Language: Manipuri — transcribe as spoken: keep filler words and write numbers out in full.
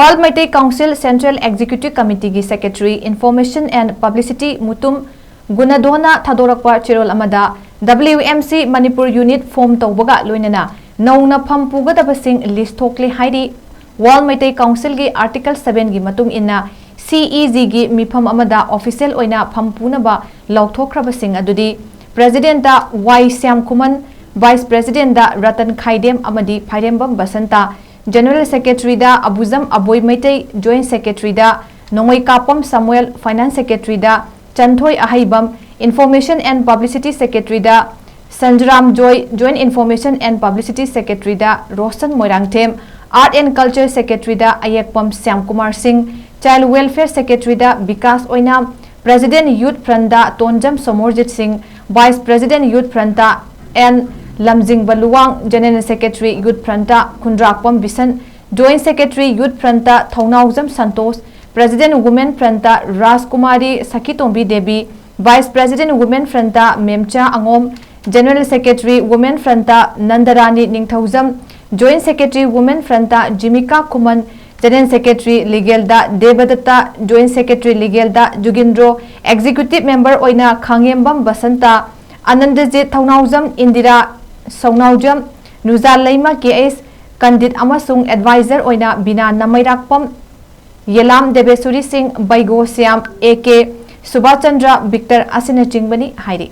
All Meitei Council Central Executive Committeeꯒꯤ Secretary Information and Publicity Mutum ꯒꯨꯅꯥꯙꯣꯟꯅ ꯊꯥꯗꯣꯔꯛꯄ ꯆꯦꯔꯣꯜ ꯑꯃꯗ, W M C Manipur Unit form ꯇꯧꯕꯒ ꯂꯣꯏꯅꯅ ꯅꯧꯅ ꯐꯝ ꯄꯨꯒꯗꯕꯁꯤꯡ list ꯊꯣꯛꯂꯦ ꯍꯥꯏꯔꯤ꯫ All Meitei Councilꯒꯤ Article sevenꯒꯤ ꯃꯇꯨꯡ ꯏꯟꯅ, C E Gꯒꯤ ꯃꯤꯐꯝ ꯑꯃꯗ official ꯑꯣꯏꯅ ꯐꯝ ꯄꯨꯅꯕ ꯂꯥꯎꯊꯣꯛꯈ꯭ꯔꯕꯁꯤꯡ ꯑꯗꯨꯗꯤ, Presidentꯇ Y ꯁ꯭ꯌꯥꯝ ꯈꯨꯃꯟ, Vice Presidentꯗ ꯔꯇꯟ ꯈꯥꯏꯗꯦꯝ ꯑꯃꯗꯤ ꯐꯥꯏꯔꯦꯝꯕꯝ Basanta, General Secretaryꯗ ꯑꯕꯨꯖꯝ ꯑꯕꯣꯏ Meitei, Joint Secretaryꯗ ꯅꯣꯡꯃꯩꯀꯥꯄꯝ ꯁꯥꯃꯨꯑꯦꯜ, Finance Secretaryꯗ ꯆꯟꯊꯣꯏ Aheibam, Information and Publicity Secretaryꯗ ꯁꯟꯖꯔꯥꯝ joy, Joint Information and Publicity Secretaryꯗ Roshan Moirangthem, Art and Culture Secretaryꯗ ꯑꯌꯦꯛꯄꯝ Shyamkumar ꯁꯤꯡ, Child Welfare Secretaryꯗ ꯕꯤꯀꯥꯁ ꯑꯣꯏꯅꯥꯝ, President Youth Frontꯇ ꯇꯣꯟꯖꯝ ꯁꯣꯃꯣꯔꯖꯤꯠ ꯁꯤꯡ, Vice President Youth Frontꯇ N ꯂꯝꯖꯤꯡꯕ ꯂꯨꯋꯥꯡ, General Secretary Youth Frontꯇ ꯈꯨꯟꯗ꯭ꯔꯥꯛꯄꯝ ꯕꯤꯁꯟ, Joint Secretary Youth Frontꯇ ꯊꯧꯅꯥꯎꯖꯝ Santosh, President Women Frontꯇ ꯔꯥꯖꯀꯨꯃꯥꯔꯤ ꯁꯈꯤꯇꯣꯝꯕꯤ Devi, Vice President Women Frontꯇ ꯃꯦꯝꯆꯥ ꯑꯉꯣꯝ, General Secretary Women Frontꯇ ꯅꯟꯗꯔꯥꯅꯤ ꯅꯤꯡꯊꯧꯖꯝ, Joint Secretary Women Frontꯇ ꯖꯤꯃꯤꯀꯥ ꯈꯨꯃꯟ, General Secretary Legalꯗ ꯗꯦꯕꯗꯠꯇ, Joint Secretary Legalꯗ ꯖꯨꯒꯤꯟꯗ꯭ꯔꯣ, Executive Member ꯑꯣꯏꯅ ꯈꯥꯉꯦꯝꯕꯝ ꯕꯁꯟꯇ, ꯑꯅꯟꯗꯖꯤꯠ ꯊꯧꯅꯥꯎꯖꯝ, ꯏꯟꯗꯤꯔꯥ ꯁꯧꯅꯥꯎꯖꯝ, ꯅꯨꯖꯥ ꯂꯩꯃ ꯀꯦ ꯑꯦꯁ ꯀꯟꯗꯤꯠ ꯑꯃꯁꯨꯡ Advisor ꯑꯣꯏꯅ ꯕꯤꯅꯥ ꯅꯃꯩꯔꯥꯛꯄꯝ, ꯌꯦꯂꯥꯝ ꯗꯦꯕꯦꯁꯣꯔꯤ ꯁꯤꯡ, ꯕꯩꯒꯣ ꯁ꯭ꯌꯥꯝ, ꯑꯦ ꯀꯦ ꯁꯨꯕꯥꯁ ꯆꯟꯗ꯭ꯔ ꯕꯤꯛꯇꯔ ꯑꯁꯤꯅꯆꯤꯡꯕꯅꯤ ꯍꯥꯏꯔꯤ꯫